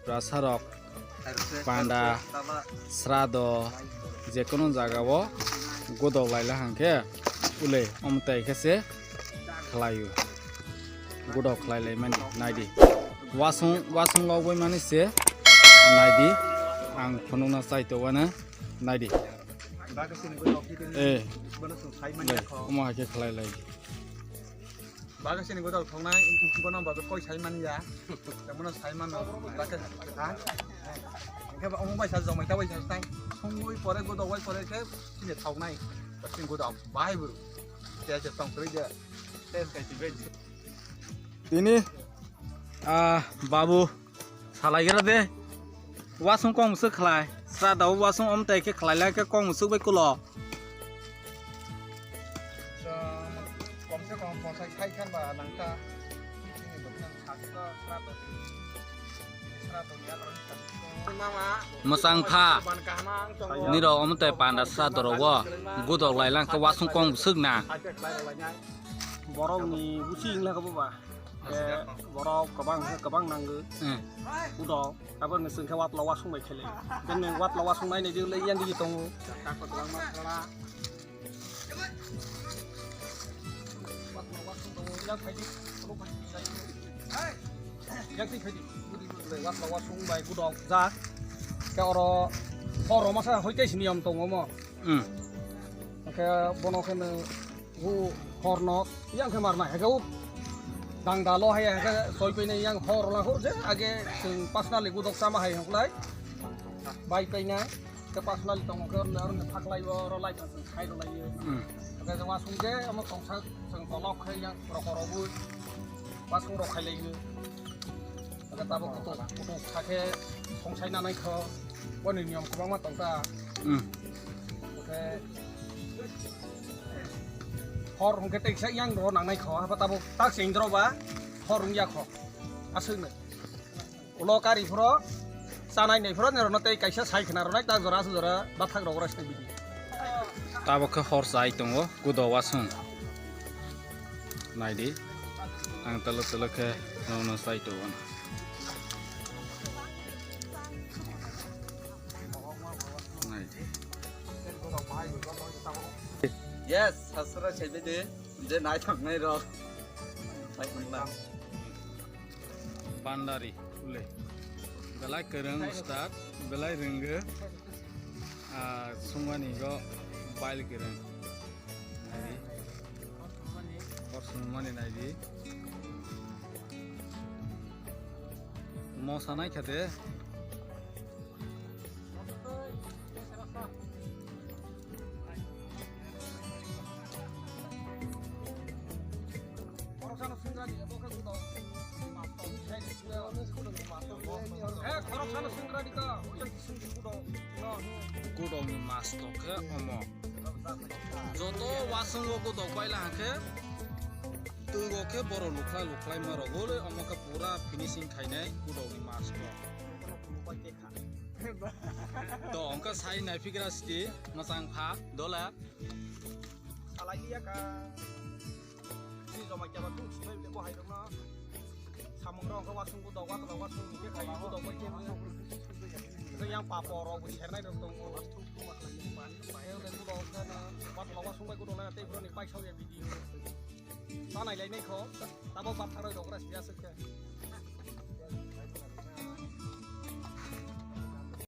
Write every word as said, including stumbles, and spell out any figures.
Rasarok panda srado jekono jagao godok laila hwnkhe ule omtai khe se khlaio. Godok khlai laimani naidi. Wasung, wasung logoi mani se naidi. Ang phunukna chai tongwana naidi. Eh, omo hai khe khlai lai. Baga sini godal thongnai, bono babe koi sai man ya. Bono sai man no, baga ha. Engke ba omo bai sa jomai ta bai sa tai. Songoi pore godal bai pore ke sini thongnai. Sini godal bai bu. Te se tong kri de. Te kai ti bai. Tini, ah, babu. Salai gra de. Wasung kong musuk khlai. Sra dao wasung om tai khe khlai lai khe kong musuk bai kulo. Kom se kom bosai sai khan ba nang ta. Mwsang pha. Nirok om tai panda sra doro wo. Gudok lai lang khe wasung kong musuk na. Borok ni busi ingla kabo ba. Eh, borok kwbang khe kwbang nango. Hmm. Udo, abo ni sengkhe watla wasung bai khele. Bini watla wasung nai nai jile yang di tongo. Watla wasung tongo, yang phaidi. Yang ti phaidi. Watla wasung bai gudok ja. Ke oro horo masa hoite sini yom tongo mo. Hmm. Ke bono khe no Hu horno yang khe marna hai khe u dangda lo hai hai khe soi pene yang hor la hor je age chwng personally gudok sama hai hoklai bai pene ke personally tongo khe orne orne phaklai o ro lai chwng khai ro lai. Hmm. Ke jama sung je amo tongsa chwng kolok khai yang rokoro bu pasung rok khai lai. Aga tabuk kutuk, kutuk sakhe songsai nanai kho, boni niyom kwbangma tongkha. Hmm. Oke. Hor hwnkhe teisa yang ro nangnai kho, haba tabuk tak sing dro ba hor wngya kho. Aswkno. Ulo kari phuro, chanai nai phuro, nirokno tei kaisa sai khna rwnai, tak jora aswk jora bathak rok oro sini bidi. Tabuk khe hor chai tongo, kudo wasung. Naidi, ang tolo tolo khe nono chai tongo. Naidi. Yes, sasra chai bidi, je nai thok nai rok. Chai tongo. Bandari ule. Belai kwrwng ustad, belai rwngwi. Ah, sungmani go bail kwrwng. Naidi. Hor sungmani naidi. Mosa naikha de. Khoroksano swngradi, abo khe kudo. Eh, khoroksano swngradi ka. Gudokni mas tokhe omo. Joto wasung o gudok baila hwnkhe tungo khe borok lukhlai lukhlai ma rogole omo khe pura finishing khainai gudokni mas tok. To ongkha sai naipigra sti mwchang pha dola. Salai liya ka. Si joma kya ba tu si bai bo hai rok na. Samung rok khe wasung gudok, watla wasung ni khe khai gudok bai khe. Khe yang papo rok bo sernai rok tongo. Khe le gudok khe na watla wasung bai gudok na tei borok ni paisa ya video. Ta nai lai nai kho. Tabo bathang rok rok rest ya se khe.